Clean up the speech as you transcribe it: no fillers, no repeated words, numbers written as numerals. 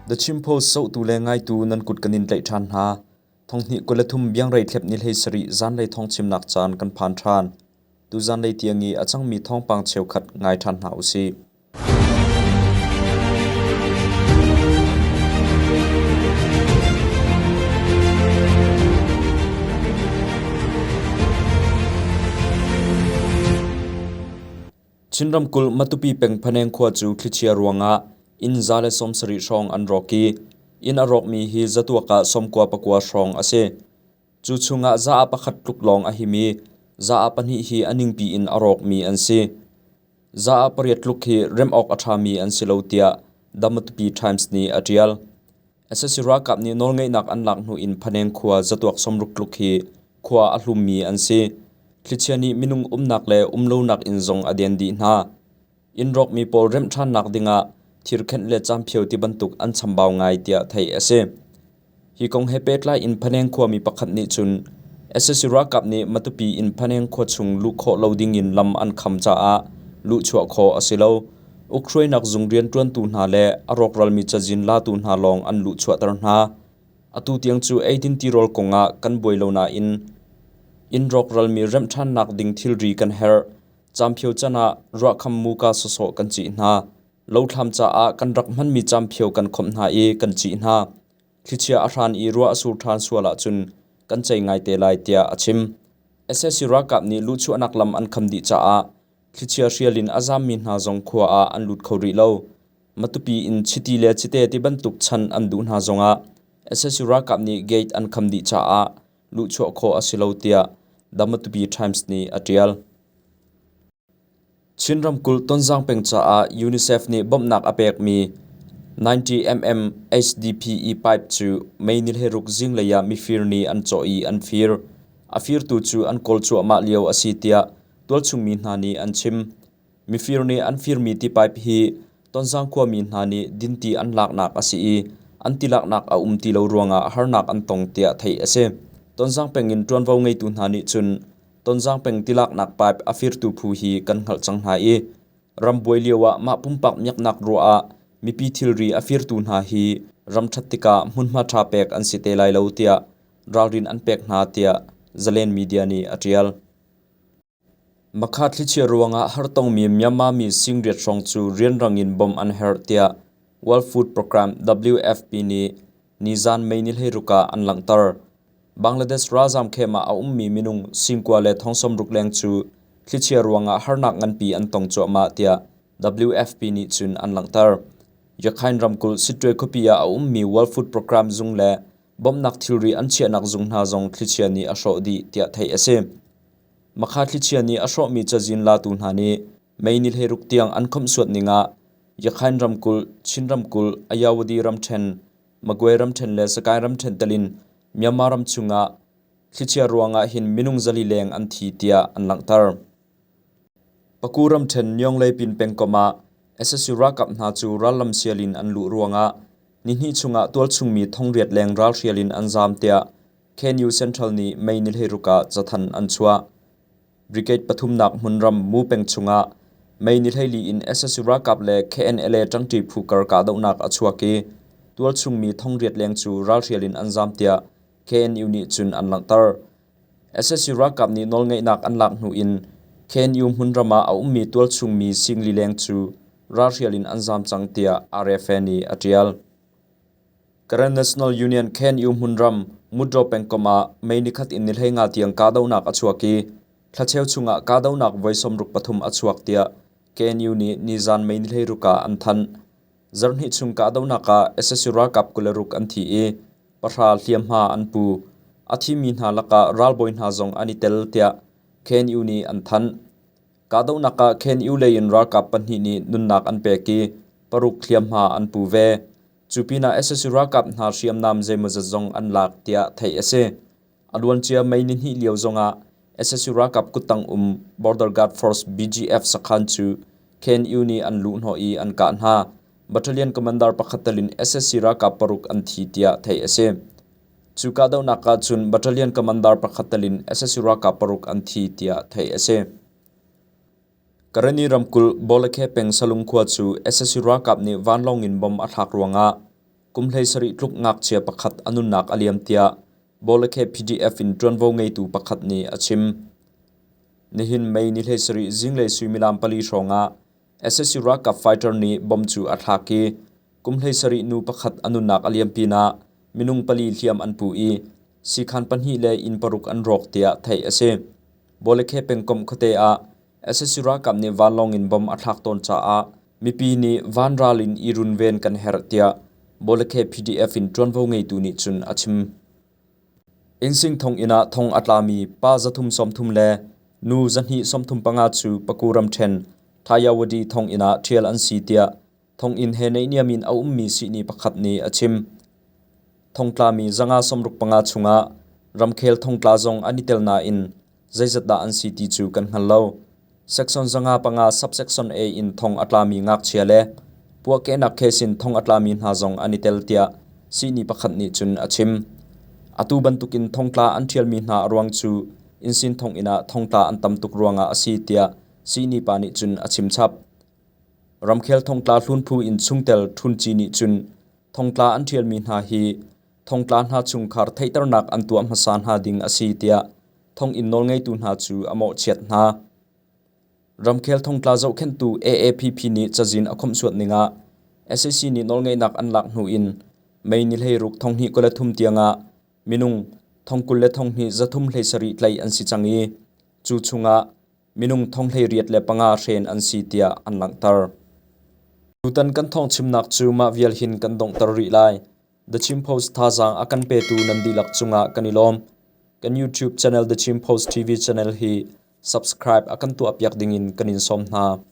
The Chin Post zohtu le ngaitu nan kut kan in tlaih ṭhan hna. Thonghnih 23 biangrei thlep ni hlei sarih zanlei thawngchimnak caan kan phan ṭhan. Tu zanlei tiang i a cangmi thawngpang cheukhat ngai ṭhan hna usih. Chin ramkulh Matupi peng Phaneng khua cu thlichia ruangah inn 170 hrawng an rawk i inn a rawkmi hi zatuak ah 94 hrawng a si. Cu chungah za ah pakhat tluk lawng a him i za ah pahnih hi a ningpi in a rawkmi an si. Za ah pariat tluk hi remh awk a ṭhami an si lo tiah The Matupi Times nih a ṭial. Sac ralkap nih nawlngeihnak an lak hnu in Phaneng khua zatuak 60 tluk hi khua a hlummi an si. Thlichia nih minung umnak le umlonak inn zong a den dih hna. Inn rawkmi pawl remh ṭhannak dingah thirkhenh le camphio ti bantuk an chambau ngai tiah theih a si. Hi kong he pehtlai in Phaneng khuami pakhat nih cun sac ralkap nih Matupi in Phaneng khua chung luh khawh lo dingin lam an kham caah luhchuah khawh a si lo. Ukhruainak zung rianṭuantu hna le a rawkralmi cazin latu hna lawng an luhchuahter hna. Atu tiang cu eidin tirawl kongah kan buai lo nain inn rawkralmi remh ṭhannak ding thilri kan herh. Camphio can ah ruahkham muka sawsawh kan cih hna. Lothlam caah kan rak hmanmi camphio kan khawmh hna i kan cih hna. Thlichia a hran i ruah a sur ṭhan sual ahcun kan cei ngai te lai tiah a chim. Sac ralkap nih luhchuahnak lam an kham dih caah thlichia hrial in a zammi hna zong khua ah an lut kho rih lo. Matupi in chiti le cite ti bantuk chan an duh hna zongah sac ralkap nih gate an kham dih caah luhchuah khawh a si lo tiah The Matupi Times nih a ṭial. Chin ramkulh Tonzang peng caah UNICEF nih bawmhnak a pekmi 90mm HDPE pipe cu May ni hleiruk zinglei ah mifir nih an cawh i an fir. A firtu cu an kawl cuahmah lio a si tiah tualchung mi hna nih an chim. Mifir nih an firmi ti pipe hi Tonzang khuami hna nih dinti an laknak a si i an ti laknak a um ti lo ruangah harnak an tong tiah theih a si. Tonzang peng in ṭuanvo ngeitu hna nih cun Tonzang peng tilaknak pipe a firtu phu hi kan hngalh cang hna i rambuai lio ah mah pumpak miaknak ruah ah mipi thilri a firtu hna hi ram ṭhat tikah hmunhma ṭha pek an si te lai lo tiah ralrin an pek hna tiah Zalen Media nih a ṭial. Makha thlichia ruangah hartongmi Myanmar mi singriat hrawng cu rianrang in bawmh an herh tiah World Food Program WFP nih nizan May ni 16 ah an langhter. Bangladesh ralzaam camp ah a ummi minung singkua le thong sawmruk leng cu thlichia ruangah harnak nganpi an tong cuahmah tiah WFP nih cun an langhter. Rakhine ramkulh Sittwe khuapi ah a ummi World Food Program zung le bawmhnak thilri an chiahnak zung hna zong thlichia nih a hrawh dih tiah theih a si. Makha thlichia nih a hrawhmi cazin latu hna nih May ni 16 tiang an khawmhsuat ning ah Rakhine ramkulh, Chin ramkulh, Ayawadi ramṭhen, Magwe ramṭhen le Sagaing ramṭhen tel in Myanmar ram chungah thlichia ruangah hin minung 400 leng an thi tiah an langhter. Paku ramṭhen Myonglei pengkomh ah sac ralkap hna cu rallam sial in an luh ruangah nihnih chungah tualchungmi thongriat leng ralhrial in an zaam tiah KNU Central nih May ni 16 ah cathanh an chuah. Brigade pathumnak hmunram Mu peng chungah May ni 14 in sac ralkap le KNLA ṭangṭi phu kar kahdohnak a chuak i tualchung mi thongriat leng cu ralhrial in an zaam tiah KNU nih cun an langhter. Sac ralkap nih nawlngeihnak an lak hnu in KNU hmunram ah a ummi tualchung mi singli leng cu ralhrial in an zaam cang tiah RFA nih a ṭial. Karen National Union KNU hmunram Mudro pengkomh ah May nikhat in ni 15 tiang kahdohnak a chuak i thlacheu chungah kahdohnak voi 63 a chuak tiah KNU nih nizan May ni 16 ah an thanh. Zarhhnih chung kahdohnak ah sac ralkap 26 an thi i pahra hliamhma an pu. A thimi hna lakah ralbawi hna zong an i tel tiah KNU nih an thanh. Kahdohnak ah KNU lei in ralkap pahnih nih nunnak an pek i paruk hliamhma an pu ve. Cu pinah sac ralkap hna hriamnam zeimawzat zong an lak tiah theih a si. A luancia May nihnih lio zongah sac ralkap kuttang um Border Guard Force BGF sakhan cu KNU nih an luhhnawh i an kah hna. Battalion commander pakhat tel in sac ralkap paruk an thi tiah theih a si. Cu kahdohnak ah cun battalion commander pakhat tel in sac ralkap paruk an thi tiah theih a si. Karenni ramkulh Bawlakhe peng Salung khua cu sac ralkap nih vanlawng in bomb a thlak ruangah kum 17 tluk ngakchia pakhat a nunnak a liam tiah Bawlakhe PDF in ṭuanvo ngeitu pakhat nih a chim. Nihin May ni 17 zinglei suimilam 4 hrawng ah sac ralkap fighter nih bomb cu a thlak i kum 17 nu pakhat a nunnak a liam pinah minung pali hliam an pu i siikhan pahnih le inn paruk an rawk tiah theih a si. Bawlakhe pengkomh khuate ah sac ralkap nih vanlawng in bomb a thlak tawn caah mipi nih vanral in i runven kan herh tiah Bawlakhe PDF in ṭuanvo ngeitu nih cun a chim. Innsing thonginn ah thong a tlami pa 330 le nu 235 cu Paku ramṭhen Thayawadi thonginn ah ṭhial an si tiah thonginn he naihniam in a ummi sihni pakhat nih a chim. Thongtlami 565 chungah ramkhel thongtla zong an i tel nain zeizat dah an si ti cu kan hngal lo. Section 505 subsection A in thong a tlami ngakchia le puahkehnak case in thong a tlami hna zong an i tel tiah sihni pakhat nih cun a chim. Atu bantukin thongtla an ṭhialmi hna a ruang cu innsin thonginn ah thongtla an tam tuk ruangah a si tiah sihni pa nih cun a chim chap. Ramkhel thongtla hlun phu in chungtel Htun Ci nih cun thongtla an ṭhialmi hna hi thongtla hna chungkhar theihternak an tuah hmasa hna ding a si tiah thonginn nawlngeitu hna cu a mawhchiat hna. Ramkhel thongtla zohkhenhtu AAPP nih cazin a khawmhsuat ning ah sac nih nawlngeihnak an lak hnu in May ni 16 2023 tiangah minung 20,237 tlaih an si cang i cu chungah minung 85 hren an si tiah an langhter. Tutan kan thawngchimnak cu mah vial hin kan donghter rih lai. The Chin Post thazaang a kan petu nan dihlak cungah kan i lawm. Kan YouTube channel The Chin Post TV channel hi subscribe a kan tuahpiak dingin kan in sawm hna.